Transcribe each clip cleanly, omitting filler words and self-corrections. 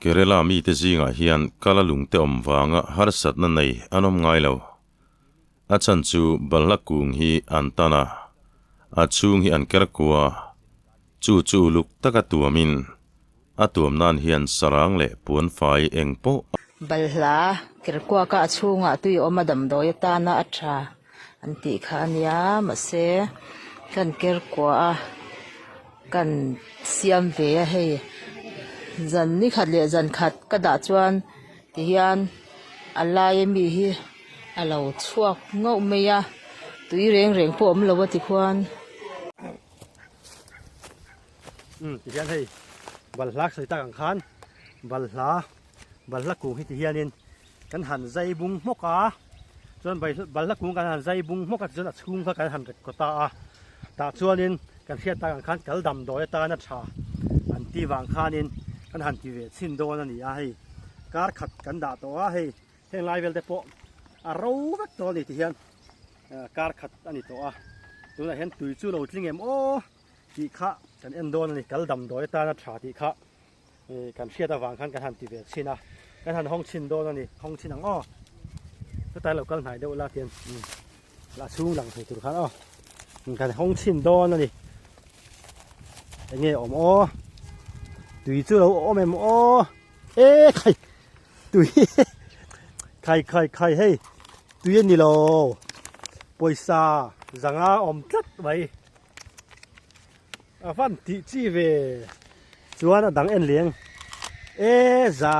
Kerala mite zingah hian kala lungte awm vanga harsatna nei an awm ngai lo. A chhan chu balhla kung hi an tan a, a chhung hi an ker kua. Chu chu uluk taka tuamin a tuam nan hian sarang leh puanfai eng pawh a. Balhla kerkuaka a chhungah tui awm a damdawi atana a tha an tih kha a nia mahse kan kerkua a kan siam ve a hei zan ni khat leh zan khat ka dah chuan tihian a lai ami hi a lo chhuak ngauh mai a tui reng reng pawh a awm lo a tikhuan. Umm tihian hei balhla sawi tak ang khan balhla balhla kung hi tihianin kan han zai bung hmawk a chuan balhla kung kan han zai bung hmawk a tichuan a chhung kha kan han rek kaw ta a tah chuanin kan hriat tak ang khan kal damdawi atana tha an ti vang khanin kan han ti ve chhin dawn a ni a hei kar khat kan dah tawh a hei heng lai vel te pawh a ro vek tawh a ni tihian kar khat a ni tawh a tunah hian tui chu lo tling em aw tih kha kan en dawn a ni kal damdawi atana tha tih kha Kan hriat avang khan kan han ti ve chhin a, kan han hawng chhin dawn a ni, hawng chhin ang aw. Chutai lo kal hnai deuh la tian la chhung lang thei tur khan aw. Kan hawng chhin dawn a ni. Enge awm aw. Tui chu lo awm em aw. E khai tui khai khai khai hei tui a ni lo. Pawisa zanga awm tlat mai. A van tih chi ve chuan a dang en leng e za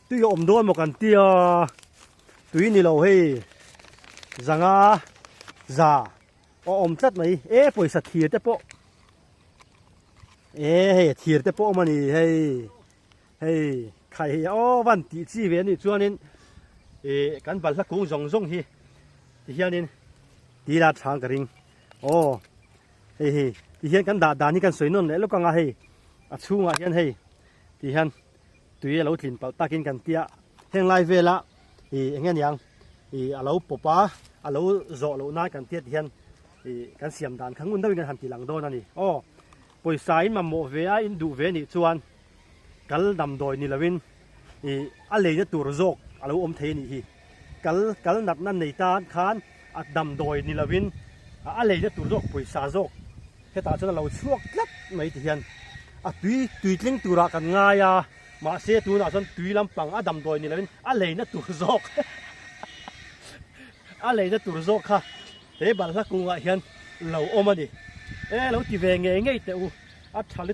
tui a awm dawn maw kan tia tui ni lo hei zanga za a awm tlat mai e pawisa thir te pawh e hei thir te pawh awm a ni hei hei khai hei aw van tih chi ve a nih chuanin ih kan balhla kung zawng zawng hi tihianin tila chhang ka ring. Aw hei hei ti hian kan dah dan hi kan sawi nawn leh lawk ang a hei a chhungah hian hei ti hian tui a lo tlin palh takin kan tia heng lai vela ih eng nge niang ih a lo pawp a a lo zawh loh nan kan tia ti hian ih kan siam dan kha ngun deuhin kan han ti lang dawn a ni aw pawisa in mamawh ve a in duh ve nih chuan kal damdawi ni loin ih a leina tur zawk a lo awm thei a nih hi kal kal natna nei tan khan. A damdawi ni lovin a leina tur zawk pawisa zawk hetah chuan a lo chhuak tlat mai ti hian a tui tuitling turah kan ngai a mahse tunah chuan tui lampang a damdawi ni lovin a leina tur zawk a leina tur zawk kha he balhla kungah hian lo awm a ni e lo ti ve ngei ngei teh u a tha lutuk.